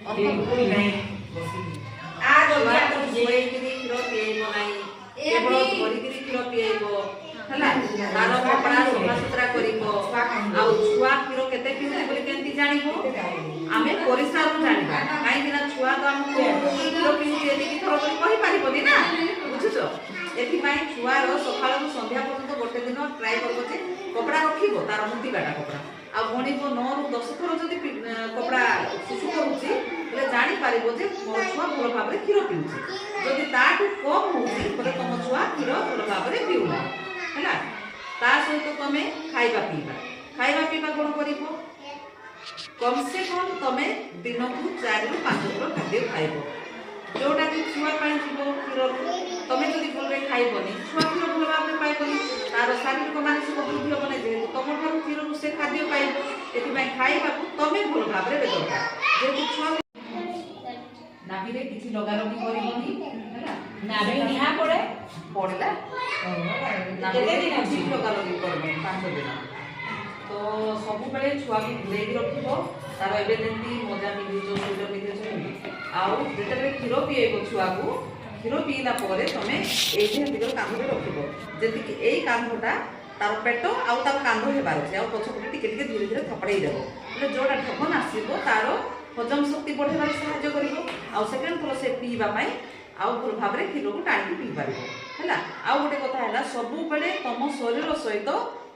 ଛୁଆକୁ ଶୁଏଇକିରି କ୍ଷୀର ପିଏଇବ ନାହିଁ, କେବଳ ଧରିକିରି କ୍ଷୀର ପିଏଇବ, ହେଲା? ତାର କପଡ଼ା ସଫାସୁତୁରା କରିବ। ଆଉ ଛୁଆ କ୍ଷୀର କେତେ ପିଉଛି ବୋଲି କେମିତି ଜାଣିବ? ଆମେ ପରିସ୍ରାରୁ ଜାଣିବା, କାହିଁକି ନା ଛୁଆ ତ ଆମକୁ କ୍ଷୀର ପିଉଛି ଏତିକି ଥର କରି କହିପାରିବନି ନା, ବୁଝୁଛ? ଏଥିପାଇଁ ଛୁଆର ସକାଳରୁ ସନ୍ଧ୍ୟା ପର୍ଯ୍ୟନ୍ତ ଗୋଟେ ଦିନ ଟ୍ରାଏ କରିବ ଯେ କପଡ଼ା ରଖିବ, ତାର ମୁତିବାଟା କପଡ଼ା, ଆଉ ଗଣିବ। 9ରୁ 10 ଥର ଯଦି କପଡ଼ା ଶୁଶୁ କରୁଛି ବୋଲେ ଜାଣିପାରିବ ଯେ ମୋର ଛୁଆ ଭଲ ଭାବରେ କ୍ଷୀର ପିଉଛି। ଯଦି ତାଠୁ କମ୍ ହଉଛି ବୋଲେ ତମ ଛୁଆ କ୍ଷୀର ଭଲ ଭାବରେ ପିଉନାହିଁ, ହେଲା? ତା ସହିତ ତମେ ଖାଇବା ପିଇବା କ'ଣ କରିବ? କମ୍ ସେ କମ୍ ତମେ ଦିନକୁ 4ରୁ 5 ଥର ଖାଦ୍ୟ ଖାଇବ, ଯୋଉଟାକି ଛୁଆ ପାଇଁ ଯିବ କ୍ଷୀରରୁ। ତମେ ଯଦି ଭଲରେ ଖାଇବନି, ଛୁଆ କ୍ଷୀର ଭଲ ଭାବରେ ପାଇବନି, ତାର ଶାରୀରିକ ମାନସିକ ବୃଦ୍ଧି ହବନି, ଯେହେତୁ ତମଠାରୁ କ୍ଷୀରରୁ ସେ ଖାଦ୍ୟ ପାଇବ। ଏଥିପାଇଁ ଖାଇବାକୁ ତମେ ଭଲ ଭାବରେ ଦରକାର, ଯେହେତୁ ଛୁଆ ନାଭିରେ କିଛି ଲଗାଲଗି କରିବନି, ହେଲା? ନାଭି ନିଆଁ ପଡେ। ପଡ଼ିଲା। କେତେ ଦିନ କିଛି ଅଛି? ଲଗାଲଗି କରିବନି 5 ଦିନ। ତ ସବୁବେଳେ ଛୁଆକୁ ଘୋଡ଼େଇକି ରଖିବ। ତାର ଏବେ ଯେମିତି ମୋଜା ପିନ୍ଧୁଛ, ସୁଇଟର ପିନ୍ଧୁଛ, ସେମିତି। ଆଉ ଯେତେବେଳେ କ୍ଷୀର ପିଏଇବ ଛୁଆକୁ, କ୍ଷୀର ପିଇଲା ପରେ ତମେ ଏଇଠି ଏମିତି କରି କାନ୍ଧରେ ରଖିବ, ଯେତିକି ଏଇ କାନ୍ଧଟା ତାର ପେଟ ଆଉ ତାର କାନ୍ଧ ହେବାର ଅଛି। ଆଉ ପଛପଟେ ଟିକେ ଟିକେ ଧୀରେ ଧୀରେ ଥାପଡ଼େଇ ଦେବ ବୋଲେ ଯୋଉଟା ଢକନ ଆସିବ, ତାର ହଜମ ଶକ୍ତି ବଢ଼େଇବାରେ ସାହାଯ୍ୟ କରିବ। ଆଉ ସେକେଣ୍ଡ ଥର ସେ ପିଇବା ପାଇଁ ଆଉ ଭଲ ଭାବରେ କ୍ଷୀରକୁ ଟାଣିକି ପିଇ ପାରିବ, ହେଲା? ଆଉ ଗୋଟେ କଥା ହେଲା, ସବୁବେଳେ ତମ ଶରୀର ସହିତ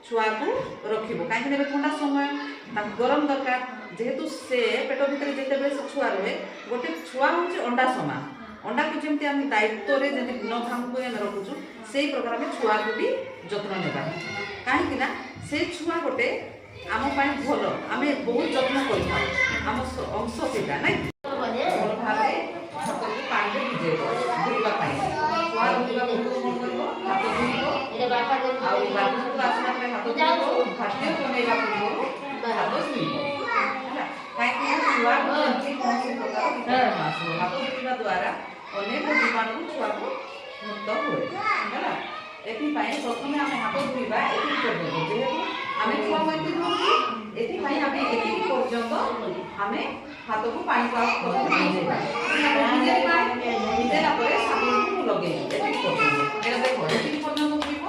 ଛୁଆକୁ ରଖିବ, କାହିଁକି ଏବେ ଥଣ୍ଡା ସମୟ, ତାକୁ ଗରମ ଦରକାର। ଯେହେତୁ ସେ ପେଟ ଭିତରେ ଯେତେବେଳେ ସେ ଛୁଆ ରୁହେ, ଗୋଟେ ଛୁଆ ହେଉଛି ଅଣ୍ଡା ସମାନ। ଅଣ୍ଡାକୁ ଯେମିତି ଆମେ ଦାୟିତ୍ୱରେ ଯେମିତି ନ ଭାଙ୍ଗୁ କରି ଆମେ ରଖୁଛୁ, ସେଇ ପ୍ରକାର ଆମେ ଛୁଆକୁ ବି ଯତ୍ନ ନେବା, କାହିଁକି ନା ସେ ଛୁଆ ଗୋଟେ ଆମ ପାଇଁ ଭଲ, ଆମେ ବହୁତ ଯତ୍ନ କରିଥାଉ, ଆମ ଅଂଶ ସେଇଟା, ନାଇଁ? ଭଲ ଭାବରେ ହାତକୁ ପାଣିରେ ଭିଜେଇବ ଧୋଇବା ପାଇଁ। ଛୁଆ ଧୋଇବା ପୂର୍ବରୁ କ'ଣ କରିବ? ହାତ ଧୋଇବ। ଆଉ ବାଥରୁମରୁ ଆସିଲା ପରେ ହାତ ଧୋଇବ। ଖାଦ୍ୟ ବନେଇବା ପୂର୍ବରୁ ହାତ ଧୋଇବ, ହେଲା? କାହିଁକି ନା ଛୁଆକୁ ଯେମିତି କୌଣସି ପ୍ରକାର ଜୀବାଣୁ ନ ଆସିବ। ହାତ ଧୋଇବା ଦ୍ୱାରା ଅନେକ ଜୀବାଣୁରୁ ଛୁଆକୁ ମୁକ୍ତ ହୁଏ, ହେଲା? ଏଥିପାଇଁ ପ୍ରଥମେ ଆମେ ହାତ ଧୋଇବା ଏତିକି ପର୍ଯ୍ୟନ୍ତ। ଯେହେତୁ ଆମେ ଛୁଆକୁ ଏମିତି ଧରୁଛୁ, ଏଥିପାଇଁ ଆମେ ଏତିକି ପର୍ଯ୍ୟନ୍ତ ଆମେ ହାତକୁ ପାଣି ପ୍ରଥମେ ଭିଜେଇବା। ଭିଜେଇବା, ଭିଜେଇଲା ପରେ ସାବୁନକୁ ମୁଁ ଲଗେଇବି ଏତିକି ପର୍ଯ୍ୟନ୍ତ। ଏଇଟା ଦେଖ, ଏତିକି ପର୍ଯ୍ୟନ୍ତ ଧୋଇବ।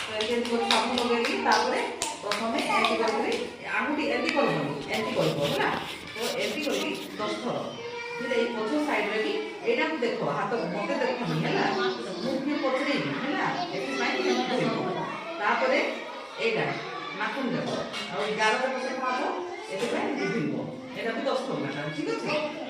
ତ ଏମିତି ଏମିତି କରି ସାବୁନ ଲଗେଇଲି। ତାପରେ ପ୍ରଥମେ ଏମିତି କରିକିରି ଆଙ୍ଗୁଠି ଏମିତି କରିବନି, ଏମିତି କରିବ, ହେଲା? ତ ଏମିତି କରିକି 10 ଥର। ଫିର ଏଇ ପଛ ସାଇଡରେ ବି। ଏଇଟାକୁ ଦେଖ, ହାତ ମତେ ଦେଖନି, ହେଲା? ମୁଁ ଫିର ପଚରେଇବି, ହେଲା? ଏଥିପାଇଁ ଧୋଇବ। ତାପରେ ଏଇଟା ନାଖୁନ ଦେବ ଆଉ ଏଇ ଗାର ଯାକ ସଫା ହବ, ଏଥିପାଇଁ ଏମିତି ଧୋଇବ। ଏଇଟା ବି 10 ଥର ଲେଖା, ଠିକ ଅଛି?